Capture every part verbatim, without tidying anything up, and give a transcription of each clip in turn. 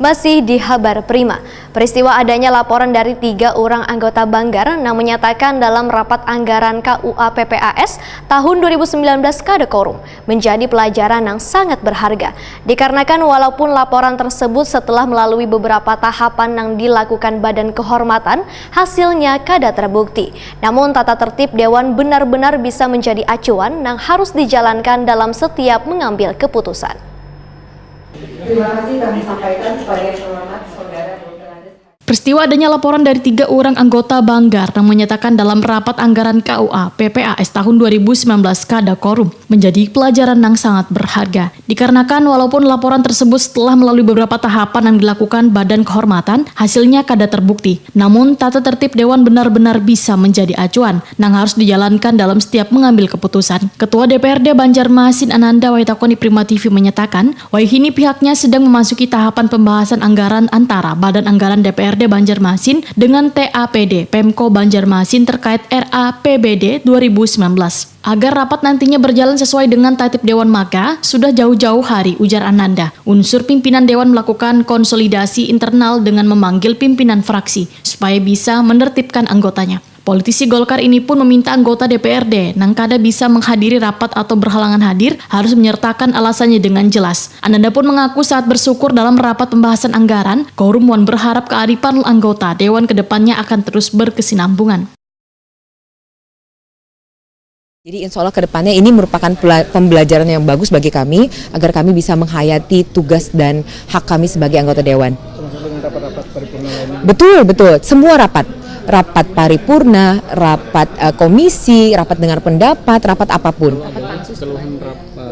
Masih di Habar Prima, peristiwa adanya laporan dari tiga orang anggota Banggar yang menyatakan dalam rapat anggaran K U A P P A S tahun dua ribu sembilan belas kada korum menjadi pelajaran yang sangat berharga. Dikarenakan walaupun laporan tersebut setelah melalui beberapa tahapan yang dilakukan Badan Kehormatan, hasilnya kada terbukti. Namun tata tertib Dewan benar-benar bisa menjadi acuan yang harus dijalankan dalam setiap mengambil keputusan. Terima kasih kami sampaikan kepada yang terhormat Saudara Doktor Andes. Peristiwa adanya laporan dari tiga orang anggota Banggar yang menyatakan dalam rapat anggaran K U A P P A S tahun dua ribu sembilan belas kada korum menjadi pelajaran yang sangat berharga. Dikarenakan walaupun laporan tersebut setelah melalui beberapa tahapan yang dilakukan Badan Kehormatan, hasilnya kada terbukti. Namun tata tertib Dewan benar-benar bisa menjadi acuan yang harus dijalankan dalam setiap mengambil keputusan. Ketua D P R D Banjarmasin Ananda Waitakoni Prima T V menyatakan, wayahini pihaknya sedang memasuki tahapan pembahasan anggaran antara Badan Anggaran D P R D Banjarmasin dengan T A P D Pemko Banjarmasin terkait R A P B D dua ribu sembilan belas. Agar rapat nantinya berjalan sesuai dengan tatip Dewan maka sudah jauh-jauh hari, ujar Ananda. Unsur pimpinan Dewan melakukan konsolidasi internal dengan memanggil pimpinan fraksi supaya bisa menertibkan anggotanya. Politisi Golkar ini pun meminta anggota D P R D nang kada bisa menghadiri rapat atau berhalangan hadir harus menyertakan alasannya dengan jelas. Ananda pun mengaku saat bersyukur dalam rapat pembahasan anggaran, korum wan berharap kearifan anggota Dewan kedepannya akan terus berkesinambungan. Jadi insya Allah ke depannya ini merupakan pembelajaran yang bagus bagi kami agar kami bisa menghayati tugas dan hak kami sebagai anggota dewan. Termasuk dengan rapat-rapat paripurna lainnya. Betul, betul. Semua rapat. Rapat paripurna, rapat uh, komisi, rapat dengar pendapat, rapat apapun. Keluhan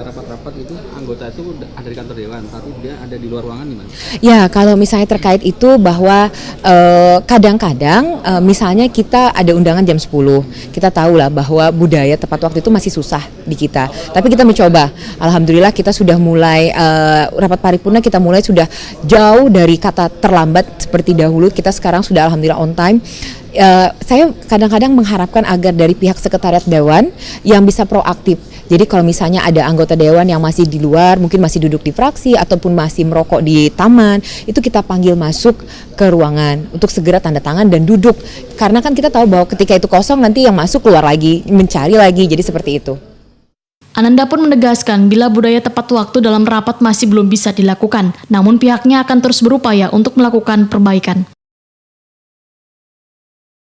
rapat-rapat itu anggota itu ada di kantor dewan, tapi dia ada di luar ruangan gimana? Ya, kalau misalnya terkait itu bahwa kadang-kadang uh, kadang -kadang, uh, misalnya kita ada undangan jam sepuluh, kita tahu lah bahwa budaya tepat waktu itu masih susah di kita. Tapi kita mencoba. Alhamdulillah kita sudah mulai uh, rapat paripurna kita mulai sudah jauh dari kata terlambat seperti dahulu. Kita sekarang sudah alhamdulillah on time. Uh, saya kadang-kadang mengharapkan agar dari pihak sekretariat dewan yang bisa proaktif. Jadi kalau misalnya ada anggota dewan yang masih di luar, mungkin masih duduk di fraksi ataupun masih merokok di taman, itu kita panggil masuk ke ruangan untuk segera tanda tangan dan duduk. Karena kan kita tahu bahwa ketika itu kosong nanti yang masuk keluar lagi, mencari lagi. Jadi seperti itu. Ananda pun menegaskan bila budaya tepat waktu dalam rapat masih belum bisa dilakukan, namun pihaknya akan terus berupaya untuk melakukan perbaikan.